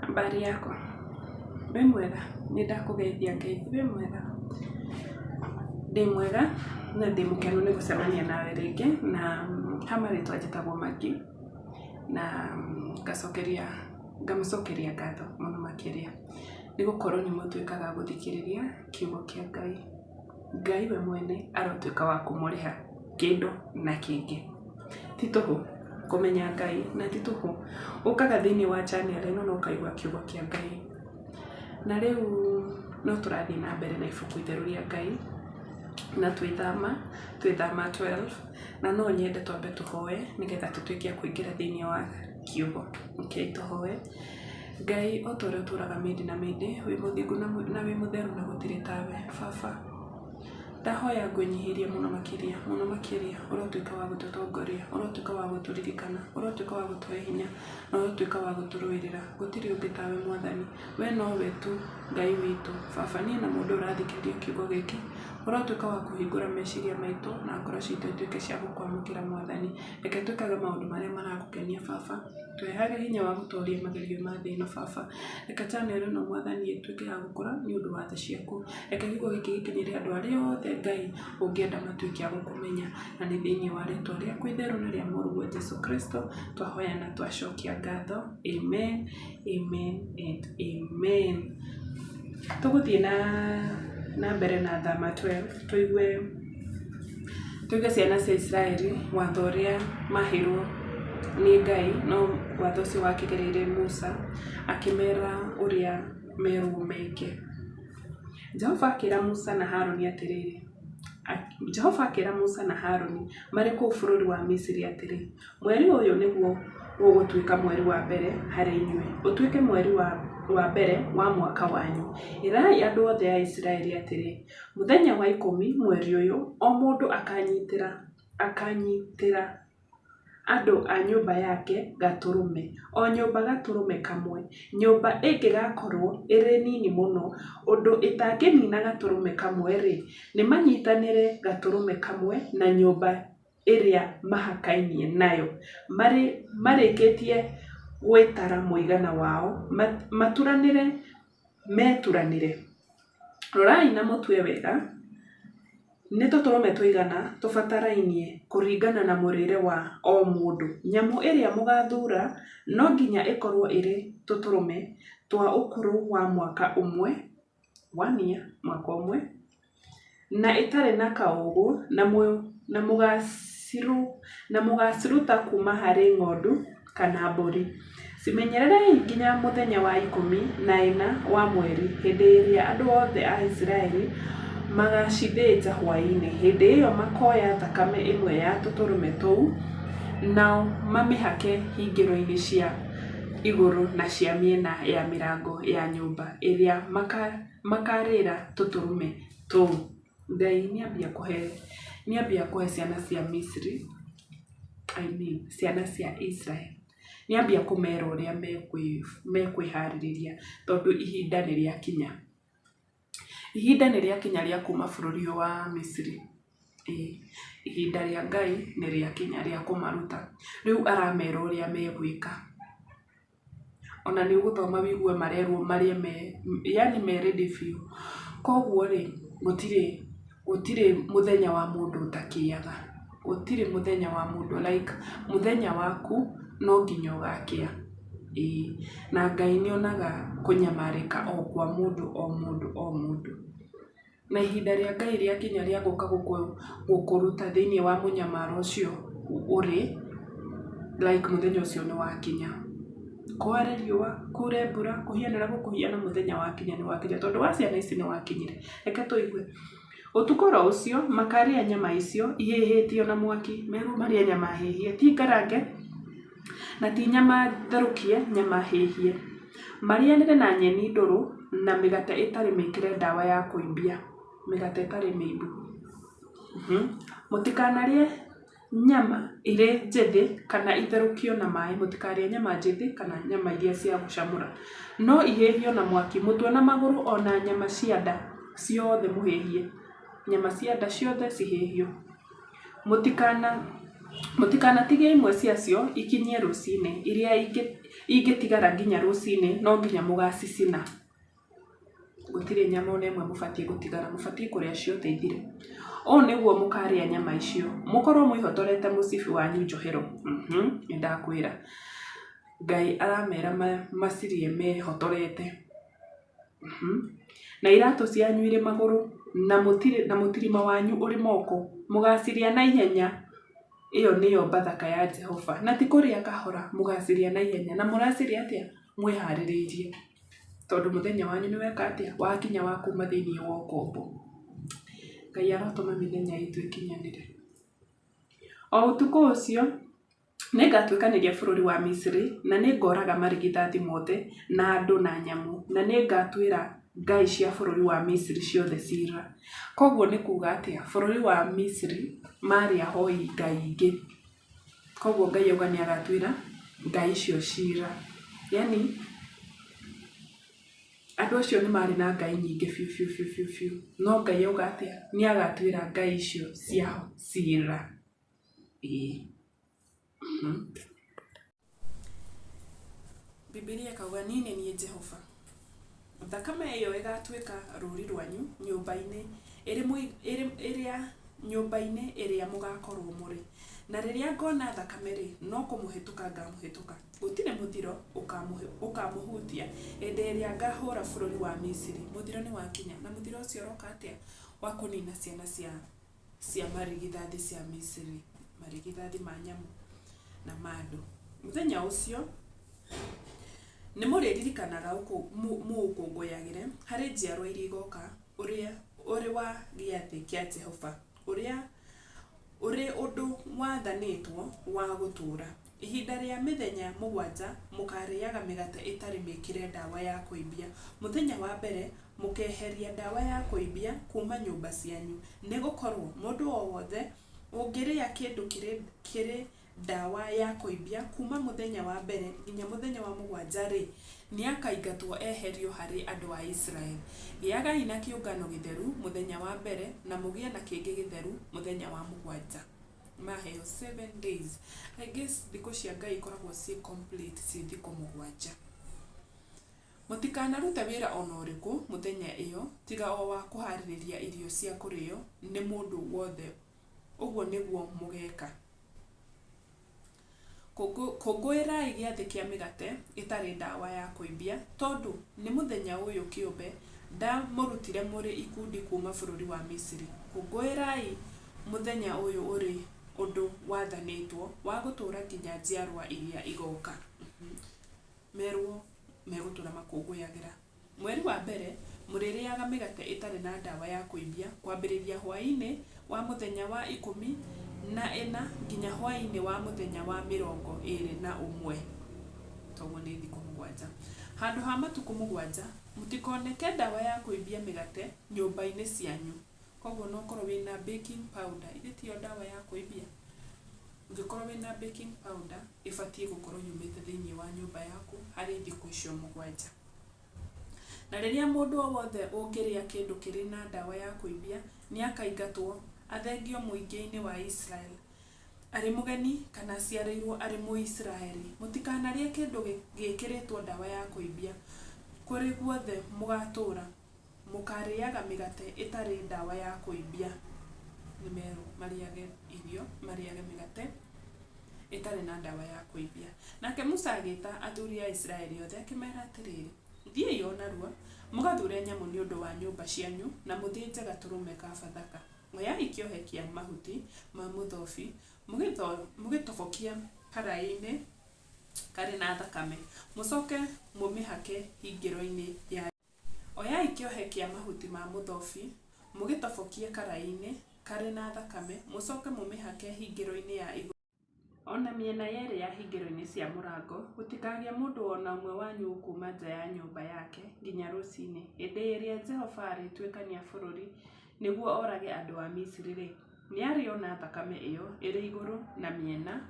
Habari yako? Wĩ mwega? Nĩ ndakũgeithia ngeithi, wĩ mwega? Ndĩ mwega na ndĩ mũkenu nĩ gũcemania nawe rĩngĩ na ha marĩtwa njĩtagwo Maggie na ngacokeria ngamũcokeria ngatho mũno makĩria nĩ gũkorwo nĩ mũtuĩkaga a gũthikĩrĩria kiugo kĩa Ngai. Ngai we mwene arotuĩka wa kũmũrĩha kĩndũ na kĩngĩ. Ti tũhũ kũmenya Ngai na ti tũhũ ũkaga thĩinĩ wa channel ĩno na ũkaigua kiugo kĩa Ngai. Na rĩu no tũrathiĩ na mbere na ibuku itheru rĩa Ngai na twĩ thama, twĩ thama 12 na no nyende twambe tũhoe nĩgetha tũtuĩke a kũingĩra thĩinĩ wa kiugo. Rekei tũhoe. Ngai o ta ũrĩa ũtũraga mĩndĩ na mĩndĩ, wĩ mũthingu na wĩ mũtheru na gũtirĩ tawe. Baba, ndahoya ngwĩnyihĩrie mũno makĩria, mũno makĩria, ũrotuĩka wa gũtũtongoria, ũrotuĩka wa gũtũririkana, ũrotuĩka wa gũtũhe hinya, na ũrotuĩka wa gũtũrũĩrĩra. Gũtirĩ ũngĩ tawe Mwathani, we nowe tu Ngai witũ. Baba, niĩ na mũndũ ũyũ ũrathikĩrĩria kiugo gĩkĩ, ũrotuĩka wa kũhingũra meciria maitũ na ngoro citũ ituĩke cia gũkwamũkĩra Mwathani. Reke twĩkage maũndũ marĩa marakũkenia Baba. Tũhehage hinya wa gũtoria magerio ma thĩ ĩno Baba. Reke channel ĩno Mwathani ĩtuĩke ya gũkũra nĩ ũndũ wa tha ciaku. Reke kiugo gĩkĩ gĩkinyĩre andũ arĩa othe Ngai ũngĩenda matuĩke a gũkũmenya. Na nĩ thĩinĩ wa rĩtwa rĩaku itheru na rĩa mũrũguo Jesu Kristo twahoya na twacokia ngatho. Amen, amen and amen. Tũgũthiĩ na mbere na Thama 12 tũigue Tuge ciana cia Isiraeli watho ũrĩa maheirwo nĩ Ngai, no watho ũcio wakĩgereire Musa, akĩmera ũrĩa merwo meke. Jehova akĩra Musa na Harũni atĩrĩrĩ, Jehova akĩra Musa na Harũni marĩ kũu bũrũri wa Misiri atĩrĩ, Mweri ũyũ nĩguo ũgũtuĩka mweri wa mbere harĩ inyuĩ, ũtuĩke mweri wa mbere wa mwaka wanyu. Ĩrai andũ othe a Isiraeli atĩrĩ, 'Mũthenya wa ikũmi mweri ũyũ, o mũndũ akaanyitĩra akaanyitĩra andũ a nyũmba yake gatũrũme, o nyũmba gatũrũme kamwe. Nyũmba ĩngĩgakorũo ĩrĩ nini mũno ũndũ ĩtangĩniina gatũrũme kamwe-rĩ, nĩmanyitanĩre gatũrũme kamwe na nyũmba ĩrĩa mahakainie nayo. Marĩkĩtie gwĩtara mũigana wao, maturanĩre meturanĩre. Rorai na mũtue wega nĩ tũtũrũme tũigana tũbatarainie kũringana na mũrĩre wa o mũndũ. Nyamũ ĩrĩa mũgaathuura no nginya ĩkorũo ĩrĩ tũtũrũme twa ũkũrũ wa mwaka ũmwe, one year, mwaka ũmwe, na ĩtarĩ na kaũũgũ, na mũgaaciruta kuuma harĩ ng'ondu kana mbũri. Cimenyererei nginya mũthenya wa ikũmi na ĩna wa mweri, hĩndĩ ĩrĩa andũ othe a Isiraeli magaacithĩnja hwaĩ-inĩ. Hĩndĩ ĩyo makoya thakame ĩmwe ya tũtũrũme tũu, nao mamĩhake hingĩro-inĩ cia igũrũ na cia mĩena ya mĩrango ya nyũmba ĩrĩa makaarĩĩra tũtũrũme tũu. Ngai nĩambia kũhe, nĩambia kũhe ciana cia Misiri, I mean ciana cia Israel, nĩambia kũmera ũrĩa mekwĩharĩrĩria tondũ ihinda nĩ rĩakinya. Ihinda nĩ rĩakinya rĩa kuma bũrũri ũyũ wa Misiri, ĩĩ ihinda rĩa Ngai nĩ rĩakinya rĩa kũmaruta. Rĩu aramera ũrĩa megwĩka. Ona nĩ ũgũthoma wĩigue marerwo marĩe me yaani me ready biũ. Koguo rĩ, gũtirĩ gũtirĩ mũthenya wa mũndũ ũtakĩaga. Gũtirĩ mũthenya wa mũndũ like mũthenya waku no nginya ũgakĩa. Ĩĩ, na Ngai nĩ onaga kũnyamarĩka o kwa mũndũ o mũndũ o mũndũ. Na ihinda rĩa Ngai rĩakinya rĩa gũka gũkũruta thĩinĩ wa mũnyamaro ũcio ũrĩ, like mũthenya ũcio nĩ wakinya. Kware riũa, kure mbura, kũhiane ũrĩa gũkũhiana mũthenya wakinya nĩ wakinya. Tondũ wa ciana ici nĩ wakinyire. Reke tũigue. Ũtukũ oro ũcio makarĩa nyama icio ihĩhĩtio na mwaki. Merwo marĩe nyama hĩhie, ti ngarange na ti nyama therũkie, nyama hĩhie. Marĩanĩre na nyeni ndũrũ na mĩgate ĩtarĩ mĩkĩre ndawa ya kũimbia, mĩgate ĩtarĩ mĩimbu. Mũtikanarĩe nyama irĩ njĩthĩ kana itherũkio na maĩ, mũtikarĩe nyama njĩthĩ kana nyama iria cia gũcamũra. No ihĩhio na mwaki, mũtwe na magũrũ o na nyama cia nda ciothe mũhĩhie. Nyama cia nda ciothe cihĩhio. Mũtikana... Mũtikanatige imwe ciacio ikinyie rũcinĩ, iria ingĩtigara nginya rũcinĩ no nginya mũgacicina. Gũtirĩ nyama ona ĩmwe mũbatiĩ gũtigara, mũbatiĩ kũrĩa ciothe ithire. Ũũ nĩguo mũkarĩa nyama icio, mũkorwo mwĩhotorete mũcibi wanyu njohero. Nĩ ndakwĩra. Ngai aramera macirĩe mehotorete. Na iratũ cianyu irĩ magũrũ, na mũtirima wanyu ũrĩ moko. Mũgacirĩa na ihenya. Ĩyo nĩyo Bathaka ya Jehova. Na ti kũrĩa kahora, mũgacirĩa na ihenya. Na mũracirĩa atĩa? Mwĩharĩrĩirie. Tondũ mũthenya wanyu nĩ weka atĩa? Wakinya wa kuma thĩinĩ wa ũkombo. Ngai arotũma mĩthenya itũ ĩkinyanĩre. O ũtukũ ũcio, nĩngatuĩkanĩria bũrũri wa Misiri, na nĩngooraga marigithathi mothe, na andũ na nyamũ, na nĩngatuĩra ngai cia bũrũri wa Misiri ciothe ciira. Koguo nĩ kuuga atĩa? Bũrũri wa Misiri maarĩ ahoi ngai ingĩ. Koguo Ngai auga nĩ agatuĩra ngai icio ciira. Yaani andũ acio nĩ marĩ na ngai nyingĩ biũ biũ biũ biũ biũ. No Ngai auga atĩa? Nĩ agatuĩra ngai icio ciao ciira. Ĩĩ. Bibilia ĩkauga niĩ nĩ niĩ Jehova. Thakame ĩyo ĩgaatuĩka rũũri rwanyu nyũmba-inĩ ĩrĩa nyũmba-inĩ ĩrĩa mũgaakorũo mũrĩ. Na rĩrĩa ngona thakame-rĩ, no kũmũhĩtũka ngamũhĩtũka. Gũtirĩ mũthiro ũkaamũhutia hĩndĩ ĩrĩa ngaahũũra bũrũri wa Misiri. Mũthiro nĩ wakinya. Na mũthiro ũcio ũroka atĩa? Wa kũniina ciana cia marigithathi cia Misiri, marigithathi ma nyamũ na ma andũ. Mũthenya ũcio nĩ mũrĩririkanaga mũũkũngũyagĩre harĩ njiarũa iria igooka, ũrĩ wa gĩathĩ kĩa Jehova, ũrĩ ũndũ wathanĩtwo wa gũtũũra. Ihinda rĩa mĩthenya mũgwanja mũkaarĩaga mĩgate ĩtarĩ mĩĩkĩre ndawa ya kũimbia. Mũthenya wa mbere mũkeeheria ndawa ya kũimbia kuuma nyũmba cianyu, nĩ gũkorũo mũndũ o wothe ũngĩrĩa kĩndũ kĩrĩ ndawa ya kũimbia kuuma mũthenya wa mbere nginya mũthenya wa mũgwanja-rĩ, nĩakaingatwo eherio harĩ andũ a Isiraeli. Gĩagai na kĩũngano gĩtheru mũthenya wa mbere, na mũgĩe na kĩngĩ gĩtheru mũthenya wa mũgwanja. Maheo 7 days. I guess thikũ cia Ngai ikoragwo ciĩ complete ciĩ thikũ mũgwanja. Mũtikanarute wĩra o na ũrĩkũ mũthenya ĩyo, tiga o wa kũhaarĩria irio cia kũrĩo nĩ mũndũ wothe, ũguo nĩguo mũgeeka. Kũngũĩrai Gĩathĩ kĩa Mĩgate Ĩtarĩ Ndawa ya Kũimbia, tondũ nĩ mũthenya ũyũ kĩũmbe ndamũrutire mũrĩ ikundi kuuma bũrũri wa Misiri. Kũngũĩrai mũthenya ũyũ ũrĩ ũndũ wathanĩtwo wa gũtũũra nginya njiarũa iria igooka. Merwo megũtũũra makũngũyagĩra. Mweri wa mbere, mũrĩrĩaga mĩgate ĩtarĩ na ndawa ya kũimbia kwambĩrĩria hwaĩ-inĩ wa mũthenya wa 14 nginya hwaĩ-inĩ wa mũthenya wa 21. Toguo nĩ thikũ 7. Handũ ha matukũ 7, mũtikoneke ndawa ya kũimbia mĩgate nyũmba-inĩ cianyu. Koguo no ũkorwo wĩna baking powder, ithe tiyo ndawa ya kũimbia? Ũngĩkorwo wĩna baking powder, ĩbatiĩ gũkorwo yumĩte thĩinĩ wa nyũmba yaku harĩ thikũ icio 7. Na rĩrĩa mũndũ o wothe ũngĩrĩa kĩndũ kĩrĩ na ndawa ya kũimbia, nĩakaingatwo, athengio mũingĩ-inĩ wa Isiraeli, arĩ mũgeni kana aciarĩirwo arĩ Mũisiraeli. Mũtikanarĩe kĩndũ gĩĩkĩrĩtwo ndawa ya kũimbia. Kũrĩ guothe mũgaatũũra, mũkaarĩĩaga mĩgate ĩtarĩ ndawa ya kũimbia. Nĩ merwo marĩage irio, marĩage mĩgate ĩtarĩ na ndawa ya kũimbia. Nake Musa agĩĩta athuuri a Isiraeli othe, akĩmeera atĩrĩrĩ, Thiĩi o narua, mũgathuure nyamũ nĩ ũndũ wa nyũmba cianyu, na mũthĩnje gatũrũme ka Bathaka. Oyai kĩohe kĩa mahuti ma mũthobi, mũgĩtobokie karaĩ-inĩ karĩ na thakame, mũcoke mũmĩhake hingĩro-inĩ ya. Oyai kĩohe kĩa mahuti ma mũthobi, mũgĩtobokie karaĩ-inĩ karĩ na thakame, mũcoke mũmĩhake hingĩro-inĩ ya igũrũ. O na mĩena yerĩ ya hingĩro-inĩ cia mũrango, gũtikagĩe mũndũ o na ũmwe wanyu ũkuuma nja ya nyũmba yake nginya rũcinĩ. Hĩndĩ ĩrĩa Jehova arĩtuĩkania bũrũri nĩguo orage andũ a Misiri-rĩ, nĩarĩona thakame ĩyo ĩrĩ igũrũ na mĩena